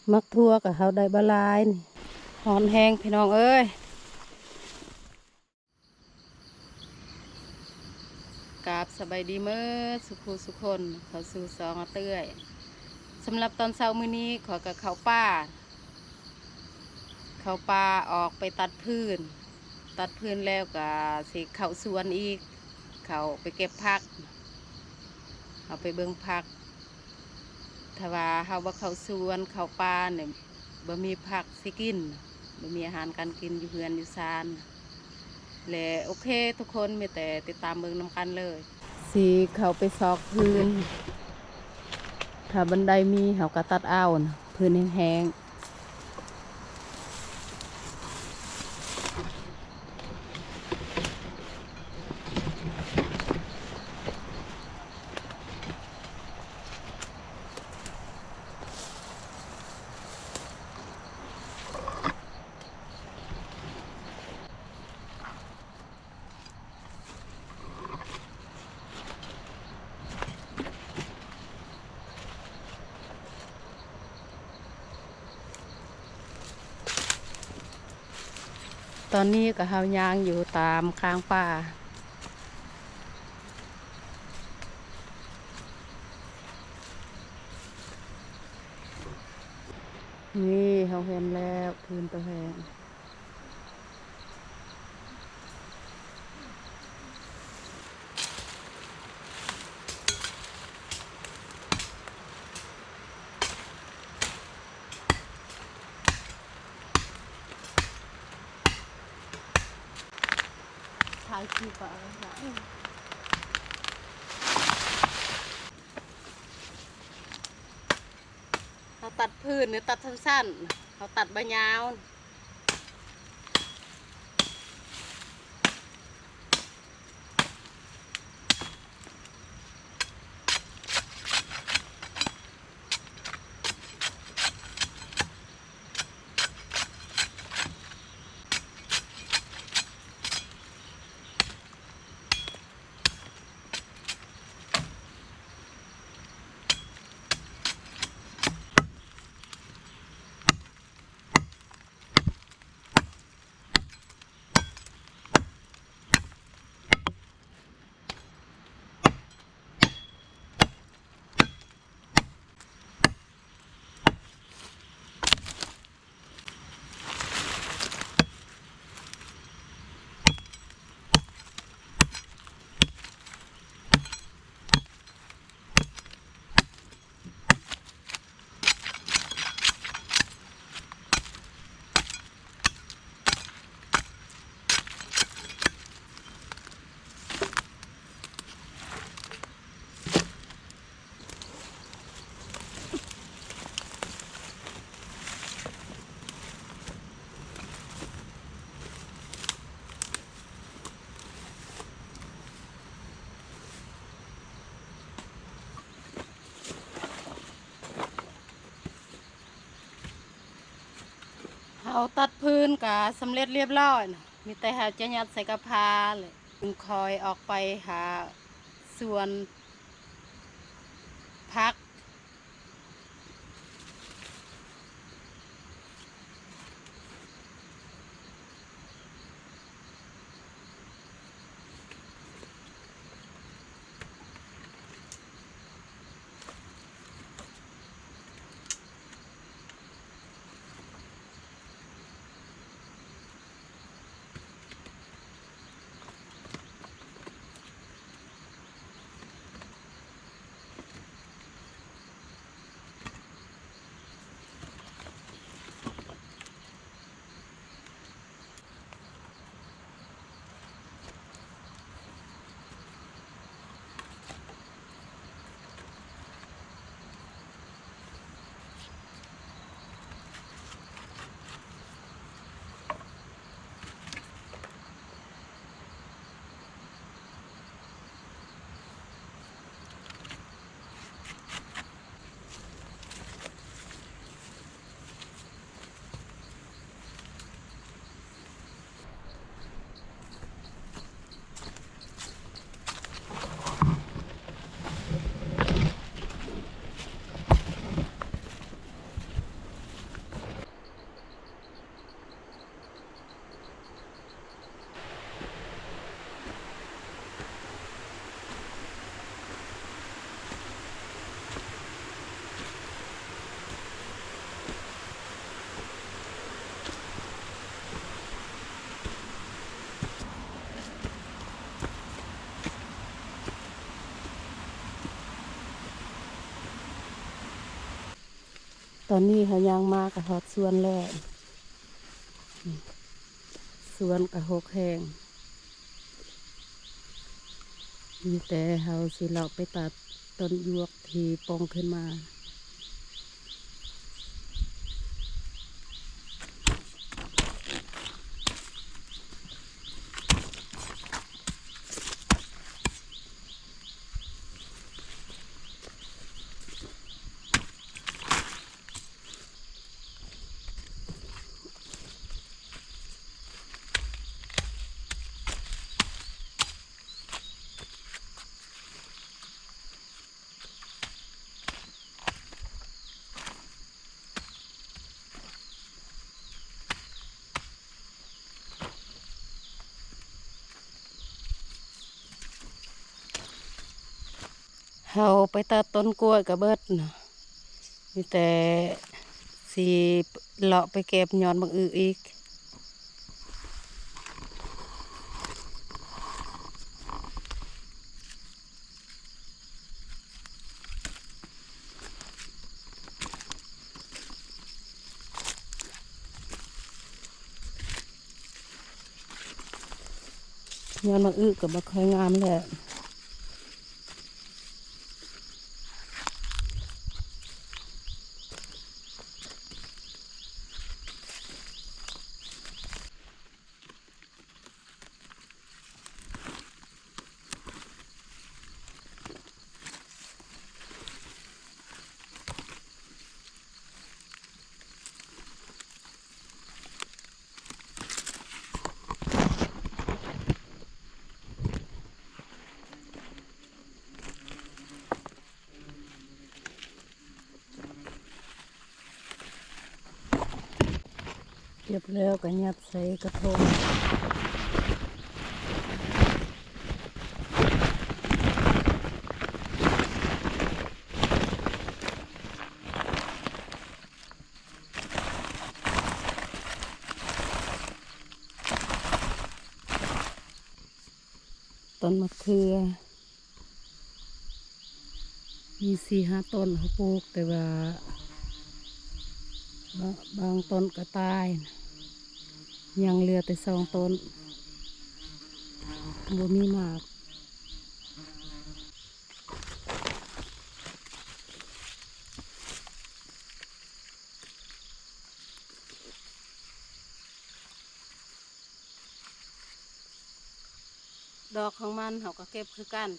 ໝາກຖົ່ວກໍເຮົາໄດ້ບໍ່ຫຼາຍນີ້ ຮ້ອນແຮງພີ່ນ້ອງເອີຍ. ກາບສະບາຍດີເໝິດສູ່ຄູ່ສູ່ຄົນ ເຂົ້າສູ່ຊ່ອງອາເຕື້ອຍ. ສຳລັບຕອນເຊົ້າມື້ນີ້ ຂ້ອຍກໍເຂົ້າປ່າ ເຂົ້າປ່າອອກໄປຕັດຟືນ ຕັດຟືນແລ້ວກໍຊິເຂົ້າສວນອີກ ເຂົ້າໄປເກັບຜັກ ເຮົາໄປເບິ່ງຜັກ. ຖ້າວ່າເຮົາບໍ່ເຂົ້າສວນເຂົ້າປ່ານີ້ ບໍ່ມີຜັກຊິກິນ ບໍ່ມີອາຫານການກິນຢູ່ເຮືອນຢູ່ຊານ. ແລະ ໂອເຄທຸກຄົນ ມີແຕ່ຕິດຕາມເບິ່ງນຳກັນເລີຍ. ຊິເຂົ້າໄປຊອກຟືນ ຖ້າບັນໄດມີເຮົາກໍຕັດເອົາ ຟືນແຫ້ງໆ. ຕອນນີ້ກໍເຮົາຍ່າງຢູ່ຕາມຂ້າງປ່າ ນີ້ເຮົາເຫັນແລ້ວ ຟືນຕົວແຫ້ງ. ຖ່າຍຄລິບເອົາ ເຮົາຕັດຟືນ ເຮົາຕັດສັ້ນໆ ເຮົາຕັດບໍ່ຍາວ. ເຮົາຕັດຟືນກະສຳເລັດລຽບລ້ອຍ ມີແຕ່ເຮົາຈະຍັດໃສ່ກະພາແຫຼະ ຈຶ່ງຄ່ອຍອອກໄປຫາສວນຜັກ. ເ ຕອນນີ້ເຮົາຍ່າງມາກໍຮອດສວນແລ້ວ. ສວນກໍຮົກແຮງ. ມີແຕ່ເຮົາຊິເລາະໄປຕັດຕົ້ນຢວກທີ່ປ່ອງຂຶ້ນມາ. ເຮົາໄປຕັດຕົ້ນກ້ວຍກໍເບິດນະ, ມີແຕ່ຊິເລາະໄປເກັບຍອດບັກອຶອີກ. ຍອດໝາກອຶກໍບໍ່ຄ່ອຍງາມແລ້ວ. ເກັບແລ້ວກໍຍັດໃສ່ກະທົງ. ຕົ້ນມະເຂືອ ມີສີ່ຫ້າຕົ້ນເຮົາປູກ, ແຕ່ວ່າບາງ ບາງຕົ້ນກໍຕາຍ, ຍັງເຫຼືອແຕ່ສອງຕົ້ນ ບໍ່ມີໝາກ. ດອກຂອງມັນເຮົາກໍເກັບຄືກັນ.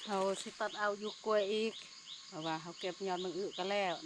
ເຮົາຊິຕັດເອົາຢູກກ້ວຍອີກ ເພາະວ່າເຮົາເກັບຍອດມັງອຶກໍແລ້ວ. ເ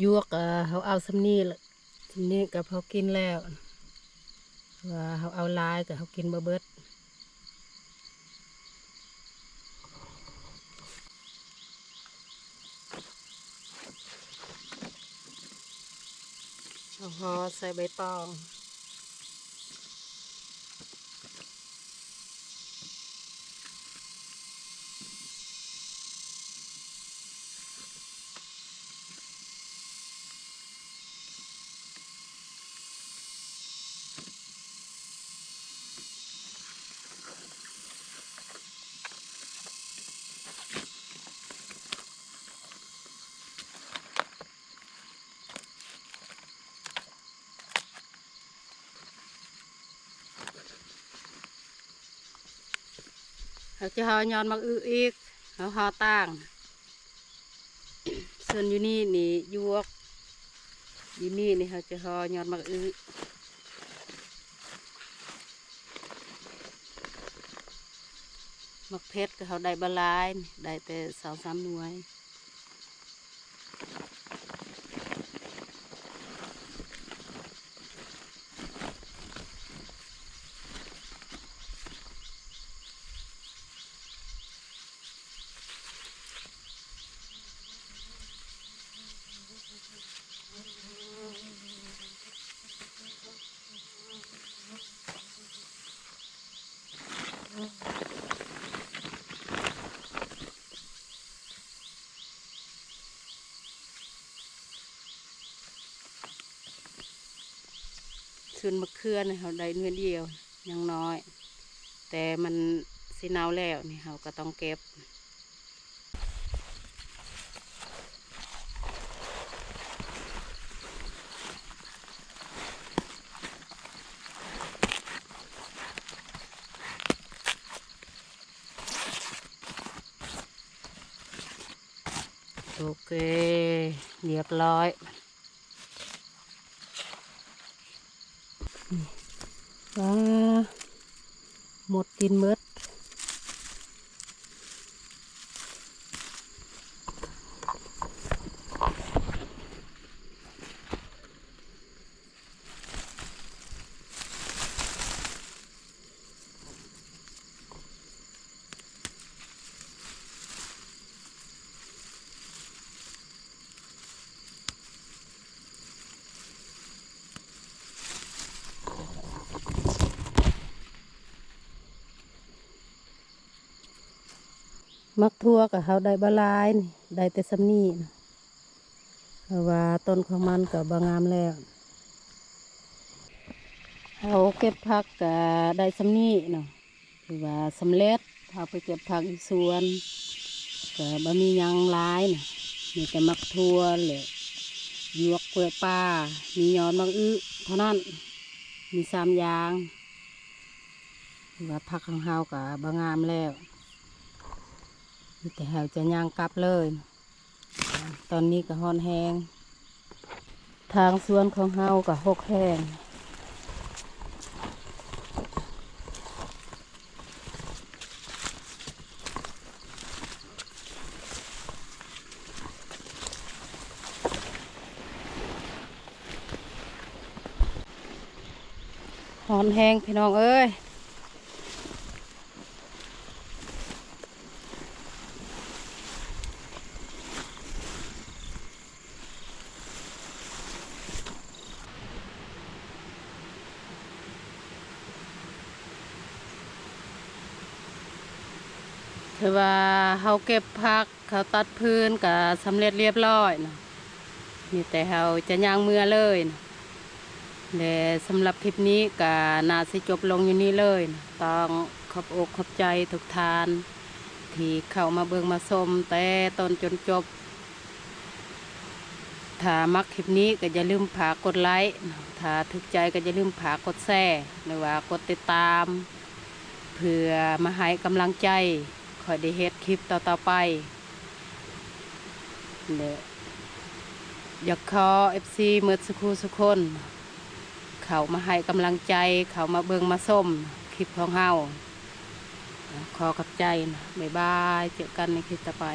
ຢວກກໍເຮົາເອົາສ່ຳນີ້ລະ ສ່ຳນີ້ກໍພໍກິນແລ້ວ ວ່າເຮົາເອົາຫຼາຍກໍເຮົາກິນບໍ່ເບິດ. ເຮົາຫໍ່ໃສ່ໃບຕອງ. ເຮົາຈະຫໍ່ຍອດໝາກອຶອີກ ເຮົາຫໍ່ຕ່າງ. ສ່ວນຢູ່ນີ້ນີ້ຢວກ ຢູ່ນີ້ນີ້ເຮົາຈະຫໍ່ຍອດໝາກອຶ. ໝາກເຜັດກໍເຮົາໄດ້ບໍ່ຫຼາຍ ໄດ້ແຕ່ສອງສາມໜ່ວຍ. ສ່ວນມະເຂືອນະ ເຮົາໄດ້ໜ່ວຍດຽວ ຍັງນ້ອຍ ແຕ່ມັນຊິເນົ່າແລ້ວນີ້ ເຮົາກໍຕ້ອງເກັບ. ໂອເຄ ລຽບຮ້ອຍ. ປາ ມົດກິນໝົດ. ໝາກຖົ່ວກໍເຮົາໄດ້ບໍ່ຫຼາຍນີ້ ໄດ້ແຕ່ສ່ຳນີ້ນະ ເພາະວ່າຕົ້ນຂອງມັນກໍບໍ່ງາມແລ້ວ. ເຮົາເກັບຜັກກໍໄດ້ສ່ຳນີ້ເນາະ ຖືວ່າສຳເລັດ. ເຮົາໄປເກັບຜັກຢູ່ສວນ ກໍບໍ່ມີຫຍັງຫຼາຍນະ ມີແຕ່ໝາກຖົ່ວ ແລະ ຢວກ ເປືອກປາ ມີຍອດໝາກອຶເທົ່ານັ້ນ ມີສາມຢ່າງ. ຖືວ່າຜັກຂອງເຮົາກໍບໍ່ງາມແລ້ວ ມີແຕ່ເຮົາຈະຍ່າງກັບເລີຍ. ຕອນນີ້ກໍຮ້ອນແຮງ ທາງສວນຂອງເຮົາກໍຮົກແຮງ. ຮ້ອນແຮງພີ່ນ້ອງເອີຍ. ຖືວ່າເຮົາເກັບຜັກ ເຂົາຕັດຟືນກະສຳເລັດລຽບລ້ອຍເນາະ ມີແຕ່ເຮົາຈະຍ່າງເມືອເລີຍເນາະ ແລະ ສຳລັບຄລິບນີ້ກະໜ້າຊິຈົບລົງຢູ່ນີ້ເລີຍເນາະ. ຕ້ອງຂອບອົກຂອບໃຈທຸກທ່ານທີ່ເຂົ້າມາເບິ່ງມາຊົມແຕ່ຕົ້ນຈົນຈົບ. ຖ້າມັກຄລິບນີ້ກໍຢ່າລືມຝາກກົດໄລ ຖ້າຖືກໃຈກໍຢ່າລືມຝາກກົດແຊ ຫຼືວ່າກົດຕິດຕາມ ເພື່ອມາໃຫ້ກຳລັງໃຈຂ້ອຍໄດ້ເຮັດຄລິບຕໍ່ໆໄປ. ແລະ ຢາກຂໍເອັຟຊີໝົດສູ່ຄູ່ສູ່ຄົນ ເຂົ້າມາໃຫ້ກຳລັງໃຈ ເຂົ້າມາເບິ່ງມາຊົມຄລິບຂອງເຮົາ. ຂໍຂອບໃຈນະ ບາຍບາຍ ເຈີກັນໃນຄລິບຕໍ່ໄປ.